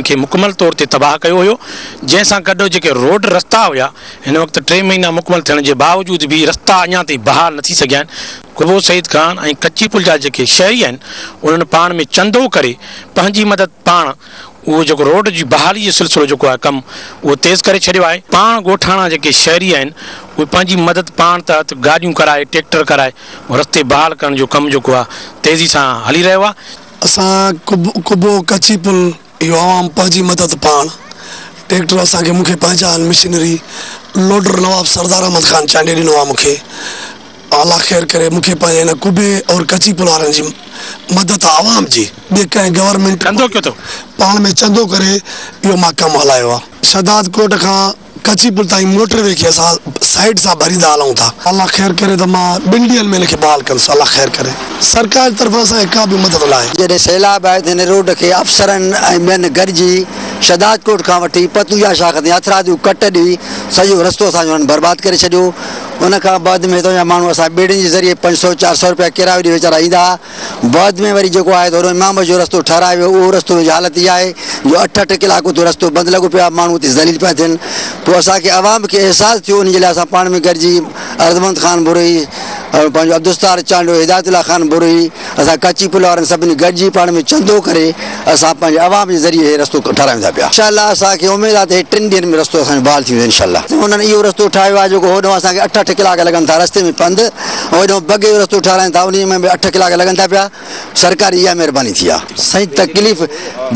کي مڪمل طور تي تباهه ڪيو هيو جنهن سان گڏ جيڪي روڊ رستا هيا هن وقت ٽي مهينا مڪمل ٿيڻ جي باوجود به رستا اڃا تائين بحال نه ٿي سگهيا آهن. قبو سعيد خان ۽ ڪچي پل جا جيڪي شهري آهن انهن پاڻ ۾ چندو ڪري پنهنجي مدد پاڻ اهو جيڪو روڊ جي بحالي جو سلسلو جيڪو آهي ڪم اهو تيز ڪري ڇڏيو آهي. پاڻ ڳوٺاڻا جيڪي شهري آهن اهي پنهنجي مدد پاڻ تحت گاڏيون ڪرائي ٽيڪٽر ڪرائي رستي بحال ڪرڻ جو ڪم جيڪو آهي تيزي سان هلي رهيو آهي. اسان قبو ڪچي پل اهو عوام پنهنجي مدد پاڻ ٽيڪٽر اسان کي مون کي پنهنجا آهن مشنري لوڊر نواب سردار احمد خان چانڊيي ڏنو آهي مون کي الله خير ڪري مون کي پنهنجي هن قبي اور ڪچي پل وارن جي مدد آهي عوام جي ٻي ڪنهن گورنمينٽ چندو ڪيو اٿو. پاڻ ۾ چندو ڪري اهو مان ڪم هلايو آهي شهداد ڪوٽ کان ڪچي پل تائين موٽر وي کي اسان سائيڊ سان ڀريندا هلون ٿا. الله خير ڪري ته مان ٻن ڏينهن ۾ ان کي بحال ڪندس الله خير ڪري. سرڪار جي طرفان اسان کي ڪا به مدد ناهي. جڏهن سيلاب آيو ته هن روڊ کي افسرن ۽ ٻين گڏجي شهدادڪوٽ کان وٺي پتوجا شاخ تائين هٿرادو ڪٽ ڏئي سڄو رستو اسان جو هنن برباد ڪري ڇڏيو. ان کان بعد ۾ هتان جا ماڻهو اسان ٻيڙين جي ذريعي پنج سئو چار سئو رپيا ڪرايو ڏئي ويچارا ايندا ها. بعد ۾ وري جيڪو آهي ته هوڏو امام بخش جو رستو ٺهرايو ويو اهو رستو جي حالت اها آهي جو اٺ اٺ ڪلاڪ اتي رستو بند لڳو پيو آهي ماڻهو اتي ذليل پيا ٿين پوء اسان کي عوام کي احساس ٿيو ان جي لاء اسان پاڻ ۾ گڏجي ارزمند خان بروهي پنهنجو عبدالستار چانڊيو هدايت الله خان بروهي اسان ڪچي پل وارن سڀني گڏجي پاڻ ۾ چندو ڪري اسان پنهنجي عوام جي ذريعي هي رستو ٺهرايون ٿا پيا انشاء الله اسان کي اميد آهي ته هي ٽن ڏينهن ۾ رستو اسان جو بحال ٿي ويندو انشاء الله انهن اهو رستو ٺاهيو آهي جيڪو هوڏانهن اسان کي اٺ اٺ ڪلاڪ لڳن ٿا رستي ۾ پنڌ هوڏانهن بگي جو رستو ٺهرائين ٿا انهي ۾ به اٺ ڪلاڪ لڳن ٿا پيا سرڪار جي اها مهرباني ٿي آ. سائين تڪليف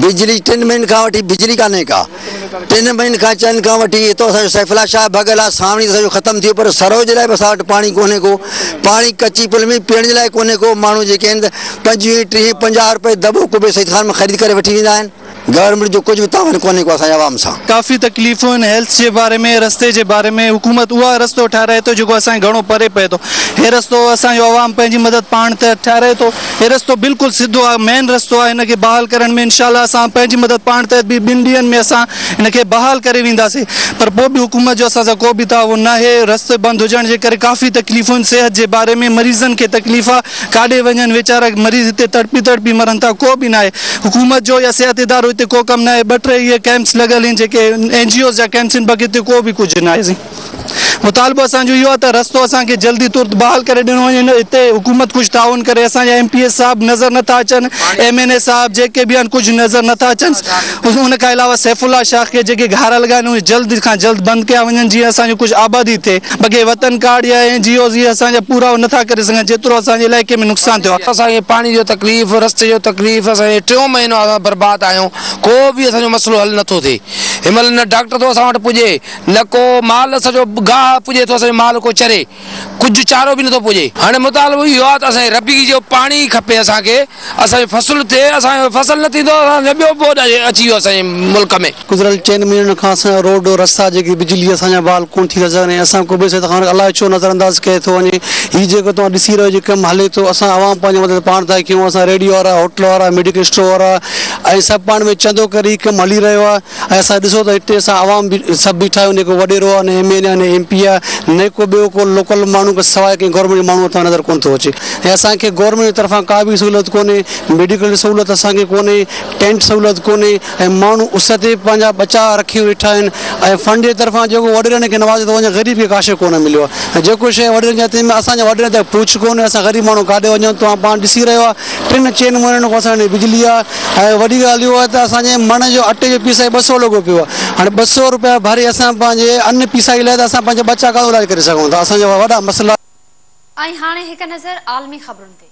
بجلي ٽن مهينن کان وٺي بجلي ڪانهي ڪا ٽن مهينن کان چئن کان وٺي هتو اسان جو سيف الله شاهه ڀڳل آ سانوڻي ته سڄو ختم ٿي ويو پر سرو جي لاء به اسان وٽ پاڻي ڪونهي ڪو پاڻي ڪچي پل ۾ پيئڻ جي لاء ڪونهي ڪو ماڻهو جيڪي آهن ته پنجويهه ٽيهه پنجاهه روپئي دٻو قبي سعيد خان ۾ خريد ڪري وٺي ويندا آهن. گورنمينٽ جو ڪجهه به تعاون ڪونهي ڪو اسان جي عوام سان. ڪافي تڪليفون آهن هيلٿ جي باري ۾ رستي جي باري ۾ حڪومت اها رستو ٺاهرائي ٿو جيڪو اسان کي گهڻو پري پئي ٿو هي رستو اسان جو عوام پنهنجي مدد پاڻ تحت ٺاهرائي ٿو هي رستو بلڪل سڌو آهي مين رستو آهي هن کي بحال ڪرڻ ۾ انشاء الله اسان پنهنجي مدد پاڻ تحت به ٻن ڏينهن ۾ اسان هن کي بحال ڪري وينداسين پر پوء به حڪومت جو اسان سان ڪو به تعاون ناهي رستي بند هجڻ جي ڪري ڪافي تڪليفون آهن صحت جي باري ۾ مريضن کي تڪليف آهي ڪاڏي وڃن ويچارا مريض هتي تڙپي تڙپي مرن ٿا ڪو به ناهي حڪومت جو يا صحت ادارو هتي ڪو ڪم ناهي ٻه ٽي اهي ڪيمپس لڳل آهن جيڪي اين جي اوز جا ڪيمپس آهن باقي هتي ڪو به ڪجهه ناهي سائين مطالبو اسان جو اهو آهي ته رستو اسان کي جلدي ترت بحال ڪري ڏنو وڃي هتي حڪومت ڪجهه تعاون ڪري اسان جا ايم پي اي صاحب نظر نٿا اچن ايم اين اي صاحب جيڪي به آهن ڪجهه نظر نٿا اچن ان کان علاوه سيف الله شاخ کي جيڪي گهارا لڳا آهن اهي جلد کان جلد بند ڪيا وڃن جيئن اسان جو ڪجهه آبادي ٿئي باقي وطن ڪارڊ يا اين جي اوز اهي اسان جا پورا نٿا ڪري سگهن جيترو اسان جي علائقي ۾ نقصان ٿيو آهي. اسان کي پاڻي جو تڪليف رستي جو تڪليف اسان کي ٽيون مهينو آهي اسان برباد آهيون ڪو به اسان جو مسئلو حل نٿو ٿئي هن مهل نه ڊاڪٽر ٿو اسان وٽ پڄي نه ڪو مال اسان جو گاهه پڄي ٿو اسان جو مال ڪو چري ڪجهه چارو به نٿو پڄي. هاڻي مطالبو اهو آهي ته اسان کي ربيع جو پاڻي کپي اسان کي اسان جو فصل ٿئي اسان جو فصل نه ٿيندو اسان جو ٻيو ٻوڏ اچي ويو اسان جي ملڪ ۾. گذريل چئن مهينن کان اسان جا روڊ رستا جيڪي بجلي اسان جا بحال ڪونه ٿي ٿا سگهن ۽ اسان قبي سيد خان الائي ڇو نظر انداز ڪيو ٿو وڃي هي جيڪو توهان ڏسي رهيو جي ڪم هلي ٿو اسان عوام پنهنجي مدد پاڻ ٿا ڪيون اسان ريڊيو وارا هوٽل وارا ميڊيڪل اسٽور وارا ۽ سڀ پاڻ ۾ چندو ڪري هي ڪم هلي رهيو آهي ۽ اسان ڏسو ته هتي اسان عوام به سڀ بيٺا آهيون نه ڪو وڏيرو آهي نه ايم اين اي آهي نه ايم پي آهي نه ڪو ٻيو ڪو لوڪل ماڻهو کان سواء ڪنهن گورنمينٽ جو ماڻهو اتان نظر ڪونه ٿو اچي ۽ اسان کي گورنمينٽ جي طرفان ڪا به سهولت ڪونهي ميڊيڪل جي سهولت اسان کي ڪونهي ٽينٽ سهولت ڪونهي ۽ ماڻهو اس تي پنهنجا ٻچا رکي ويٺا آهن ۽ فنڊ جي طرفان جيڪو وڏيرن کي نوازيو ٿو وڃي غريب کي ڪا شيء ڪونه مليو آهي ۽ جيڪو شيء وڏيرن جي هٿ ۾ اسان جا وڏيرن تي پهچ ڪونهي اسان غريب ماڻهو ڪاڏي وڃون توهان پاڻ ڏسي رهيو آهي ٽن چئن مهينن کان اسان وٽ بجلي آهي ۽ وڏي ڳالهه اهو آهي ته اسان جي مڻ جو اٽي جو پيسائي ٻه سئو لڳو پيو آهي هاڻي ٻه سئو روپيا ڀري اسان پنهنجي ان پيسائي لاء ته اسان پنهنجا ٻچا ڪاٿو علاج ڪري سگهون ٿا اسان جا وڏا مسئلا. ۽ هاڻي هڪ نظر عالمي خبرن تي.